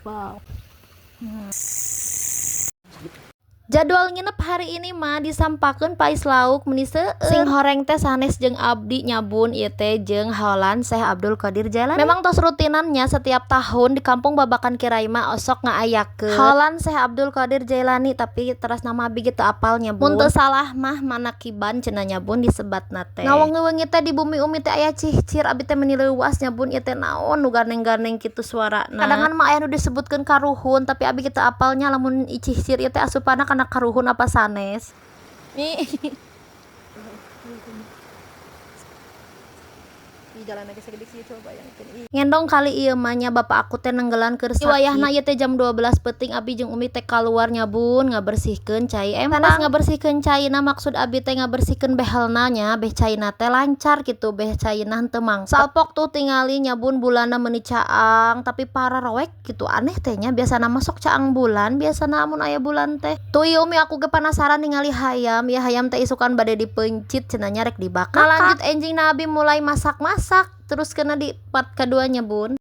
Wow. Jadwal nginep hari ini mah disampakeun pais lauk meni seueur. Sing horeng teh sanes jeung abdi nya, Bun, ieu teh jeung haolan Syekh Abdul Qadir Jailani. Memang tos rutinannya setiap tahun di kampung Babakan Kirai mah osok ngaayakeun haolan Syekh Abdul Qadir Jailani, tapi teras nama abi gitu apalnya, Bun. Mun teu salah mah manakiban cenah nya, Bun, disebatna teh. Ngawengi-wengi teh di bumi Umi teh aya cihcir, abi teh meuni leuwas nya, Bun, ieu teh naon nu gandeng-gandeng kitu suarana. Kadangan mah aya nu disebutkeun karuhun, tapi abi kitu apalnya lamun cihcir ieu teh asupana kana karuhun apa sanes. Nih. Di jalan lagi segede sih, coba bayangin. Ih. Ngendong kali ieu mah nya, bapak aku teh nenggelan keur sakit. Wayahna ieu teh jam 12 peuting, abi jeung Umi teh kaluar nya, Bun, ngabersihkeun cai empang. Sanes ngabersihkeun caina, maksud abi teh ngabersihkeun behelna nya, beh caina teh lancar gitu, beh caina henteu mangkep. Salpok tuh tingali nya, Bun, bulanna meuni caang tapi pararowek gitu, aneh teh nya, biasana mah sok caang bulan, biasana amun aya bulan teh. Tuh ieu Umi aku ge penasaran ningali hayam, ieu hayam teh isukan bade dipeuncit cenah nya, rek dibakar. Nah, lanjut enjing abi mulai masak-masak terus kena di part keduanya, Bun.